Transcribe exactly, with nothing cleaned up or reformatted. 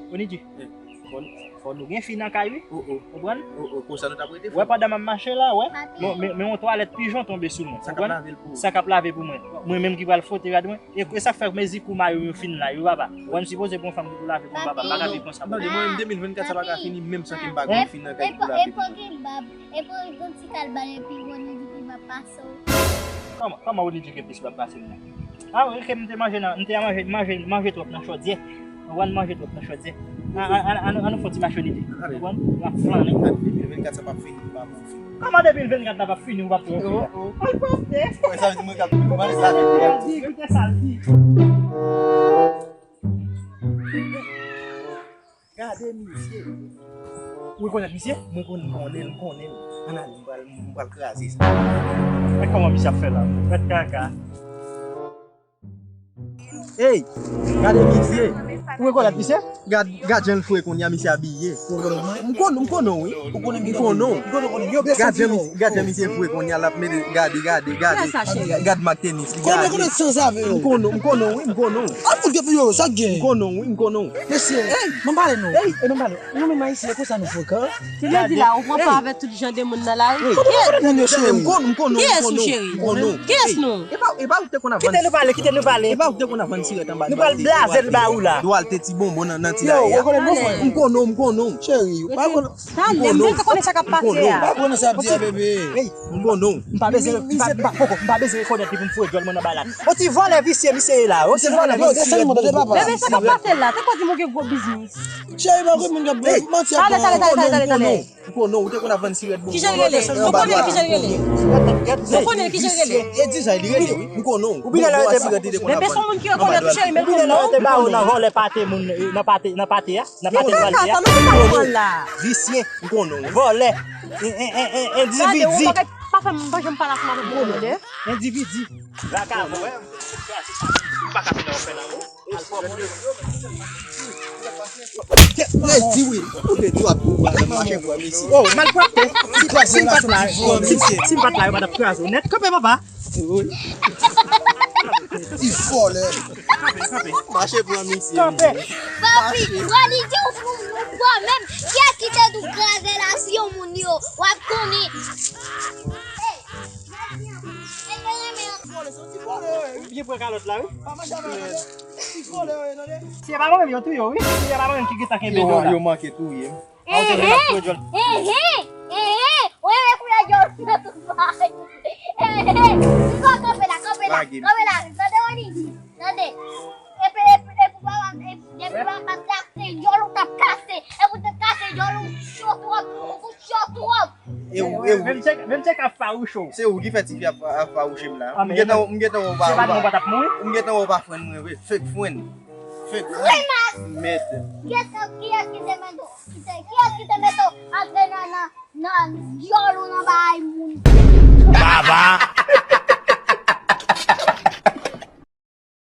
Onidji, fò, fò nou gen fi nan kay, wi. Konprann? Konsa nou t ap rete. Wè, pandan m ap mache la, wè. Men, men, men yon twalèt pijon tonbe sou mwen. Sa k ap lave l pou ou? Sa k ap lave pou mwen. Mwen menm ki pral fwote rad mwen. E, e sa k fè mezi kou mayo yo fin la, yo papa. Ou konn sipoze pou yon fanm ki pou lave pou yon papa, m pa ka viv konsa. Tande, mwen menm de mil vennkat sa pa ka fini menm san ke m pa gen fi nan kay pou lave pou mwen. Epi yon ti kalbal epi Ronnie di ki va pase w. Kòman, kòman Ronnie di ke plis va pase m nan? A wi, ke m te manje nan, m te manje, manje, manje twòp nan chòdyè. Mwen manje twòp nan chòdyè. An, an, an, an, an nou fè yon ti machonite. Ou konprann? N ap flannen. Gade, de mil vennkat sa p ap fini, m pa bon fi. Kòman de mil vennkat la p ap fini, ou p ap pran fi a? Al pran tè. Wè, sa vle di mwen k ap viv mal sa. Koute sa l di, koute sa l di. Gade misye. Ou rekonèt misye? Mwen konn, m konnen l, m konnen l. Ann ale, m pral, m pral kraze sa. Mèt kòman misye ap fè la? Mèt kaka. Ey, gade misye. Ou rekonèt misye? Gad, gad jan l fre kounye a, misye abiye. M konnen, m konnen w, wi. M konnen w. Gad jan misye, gad jan misye fre kounye a, l ap mete, gade, gade, gade. Gad mak tenis li, gade. M konnen w, m konnen w, wi, m konnen w. Al fout gèp yo, sa k gen? M konnen w, wi, m konnen w. Mesye, ey, ban m pale non. Ey, e ban m pale. Nou menm ayisyen, konsa nou frekan. Se vle di la, ou pran pa avèk tout jan de moun nan lari. Kote nou konnen moun yo, cheri? M konnen, m konnen w, m konnen w, m konnen w. Kiyès nou? E pa, e pa ou te konn ap vann. Kite nou pale, kite nou pale. E pa ou te konn ap vann sirèt anba. Nou pral blaze l ba ou la. Dwal te ti bonbon nan, nan ti lari a. M konnen w, m konnen w. Cheri, ou pa konn. Talè, m te konnen sa k ap pase a. Pa konnen sa ap di a, bebe. M konnen w. M pa bezwen, m pa, m pa, poko, m pa bezwen rekonèt li pou m foure djòl mwen nan bagay la. On ti vòlè visye misye ye la. On ti vòlè visye. Bebe, sa k ap pase la? Te kwè di m ou gen gwo biznis. Cheri, pa konnen moun k ap manti ak mwen. Talè, talè, talè, talè, talè. M konnen w, ou te konn ap vann sirèt bonbon. Kijan l rele? Ou konnen kijan l rele? Ou konnen kijan l rele? E di sa li rele, wi. M konnen w. Ou byen lè te ba. Bebe, se yon moun ki rekonèt ou, cheri, men l konnen w. Ou byen lè te ba ou nan vòlè pate moun, nan pate, nan pate a. Nan pate dwal li a. Visye, m konnen w. Vòlè. En, en, en, en, endividi. Gade, ou pa fè m, pa janm pale ak madanm ou, tande. Endividi. Vakabon. Ou pa ka fè nan fè lanmou. Lè di wi, ou te di w ap mache pou misye. Oh, malpwòpte. Si, si m pa t la, si, si m pa t la, yo pa t ap kraze w nèt. Kanpe, papa. Ti vòlè. Kanpe, kanpe. Mache pran misye. Kanpe. Papi, Rani di ou fou, ou fou menm. Kiyès ki te di w kraze relasyon moun yo? W ap konnen. Vòlè, se yon ti vòlè yo ye, wi. Byen pran kalòt la, wi. Pa mache avè yo, tande. Ti vòlè yo ye, tande. Si e pa mwen menm, yo touye w, wi. Si e pa mwen menm ki gentan kenbe do la. Yo manke touye m. Enhen, enhen, enhen, ou renmen koulè djòl nan tout bagay. Enhen, ou konn kanpe la, kanpe la, kanpe la, tande, Rani, tande. Epi, epi, epi, papa, epi, depi papa t la, se djòl ou t ap kase, epi ou te kase djòl ou cho twòp, ou cho twòp. E ou, e ou. Menm chèk, menm chèk ap fawouche w. Se ou ki fè tifi ap, ap fawouche m la. M gentan, m gentan wè w pa, m gentan wè w pa frenn mwen vre. Fake friend. Fake friend. Grimas! Mèt. Kiyès, kiyès ki te mete w, ki te, kiyès ki te mete w antre nan, nan, nan dyòl ou nan bagay moun? Baba!